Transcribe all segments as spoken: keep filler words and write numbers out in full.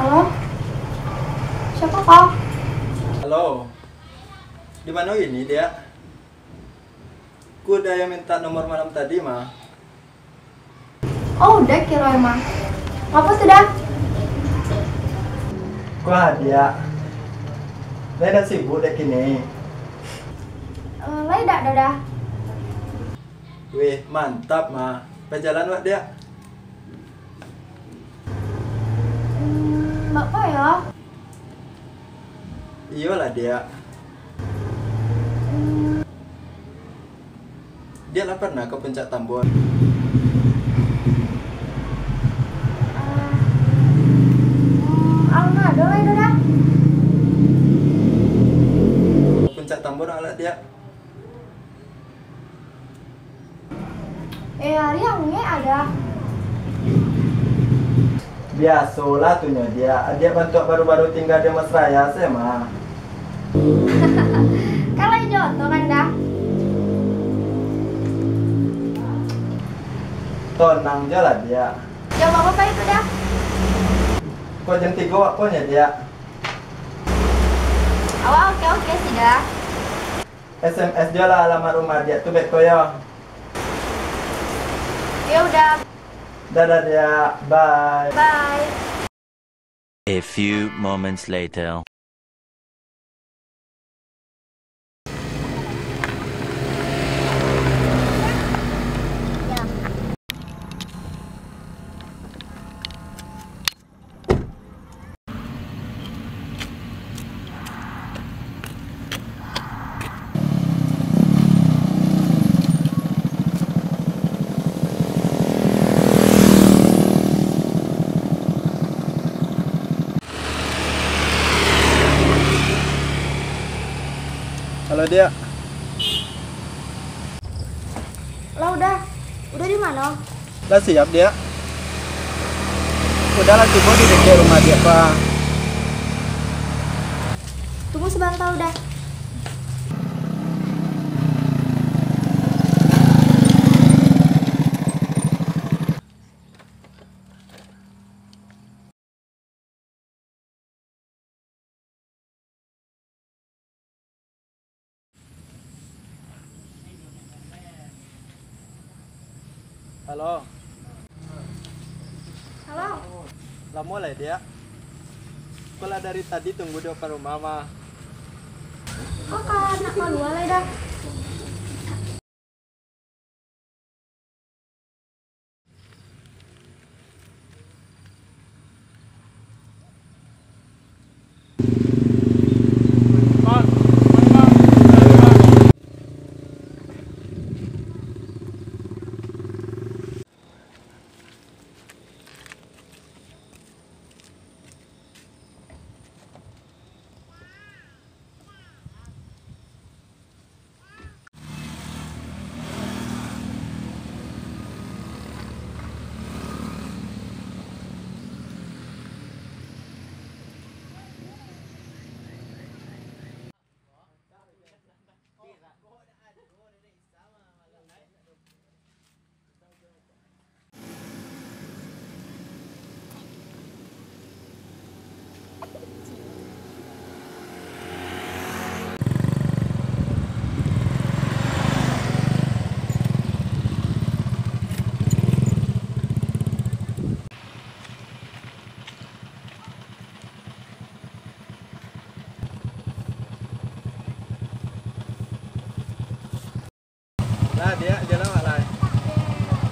Halo? Siapa, Kak? Halo. Di mano ini, Diak? Ku ado yang minta nomor malam tadi, mah. Oh, Uda kiro emang. Ngapo tu, Da? Kuah, Diak. Lai dak sibuk dek kini? Eh, lai dak, Da. Wih, mantap, mah. Pajalan wak, Diak? Hmm, bak yo? Iyolah, Diak. Hmm. Diak lah pernah ka Puncak Tambun? Ah, hmm, alun ado lai doh, Da. Puncak Tambun alah, Diak. Eh, ari angek ado. Biasolah tu nyo, Diak. Adiak bantuak baru-baru tingga di Mesraya se mah. Kan lai jo oto kan, Da? Tonang jo lah, Diak. Jam bara pai tu, Da? Kok jam tigo wak ko nyo, Diak. Awak oke-oke sih, Da. S M S jo lah alamat rumah Diak tu beko yo. Yo udah. Dadah, Diak. Bye. Bye. A few moments later. Halo, Diak. Lah, Uda. Uda di mano? Lah siap, Diak. Uda lah tibo di dakek rumah Diak, Pak. Tunggu sabanta, Uda. Halo. Halo. Lamo lai, Diak? Ko lah dari tadi tunggu di depan rumah, mah. Kok ka nak kalua lai, Da? Lah, Diak, jalan awak lai. Eh,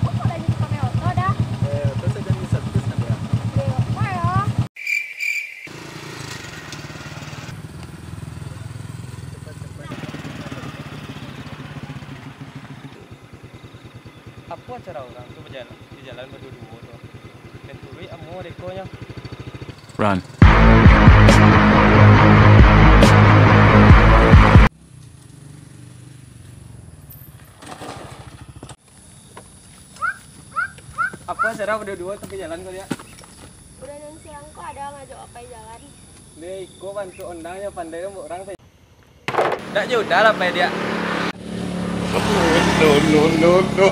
kok lagi pakai oto, Da? Eh, oto sajo di servis kan, Diak? Eh, oto yo. Apo cara urang tu bajalan, bajalan baduo-duo tu? Nan turuik amuah dekonyo. Run. Apo, Sarah, udah duo tapi jalan ko, Diak? Udah nan siang ko ada ngajak apai jalan. Deh, iko bantuak ondangnyo, pandai urang. Dak jo udah lah, Pai, Diak. No, no, no, no.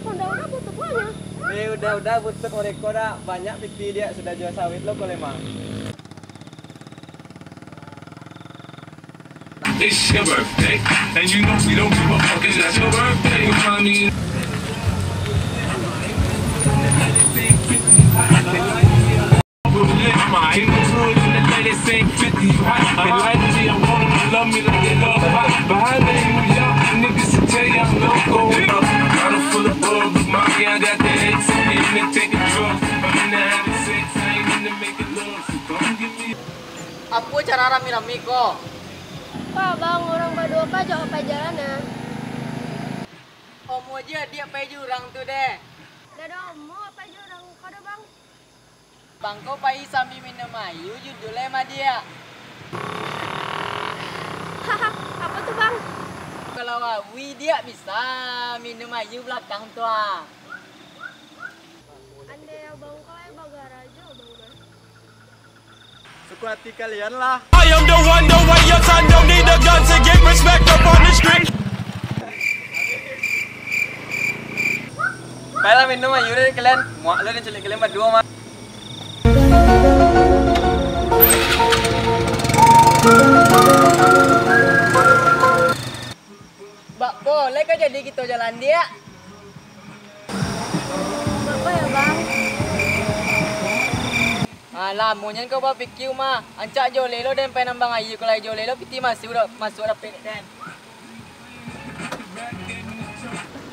Udah-udah butuh pulang ya? Eh, udah-udah butuh mereka dah. Banyak piti, Diak, sudah jual sawit lo ko lemang. It's your birthday, and you know we don't give a fuck. It's not your birthday. You find me. Apo cara rami-rami ko? Pak, Bang, urang baduo ko ajak apai jalan, ya. Omo je adiak pai jo urang tu, deh. Dak ado omo apai jo urang ko doh, Bang. Bang ko pai sambi minum aia, judulnyo mah, Diak. Apo tu, Bang? Kalau awak, Diak, bisa minum aia balakang tu, ah. Andai abang ko lai bagarajo, Bang, mah. Suka hati kalian lah. I am the one, the way your son don't need a gun to get respect up on the street. Baiklah, minum aja deh kalian. Muak lo diculik kalian berdua mah. Bak ko, lai ka jadi kito jalan, Diak? Bak ko ya, Bang? Ah, lamo nian kau bapikia mah. Ancak joleh lo den, pai nambang aia, kalau joleh lo piti masuk dah, masuk dapek den.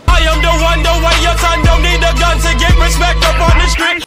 I am the one, the way your son don't need a gun to get respect up on the street.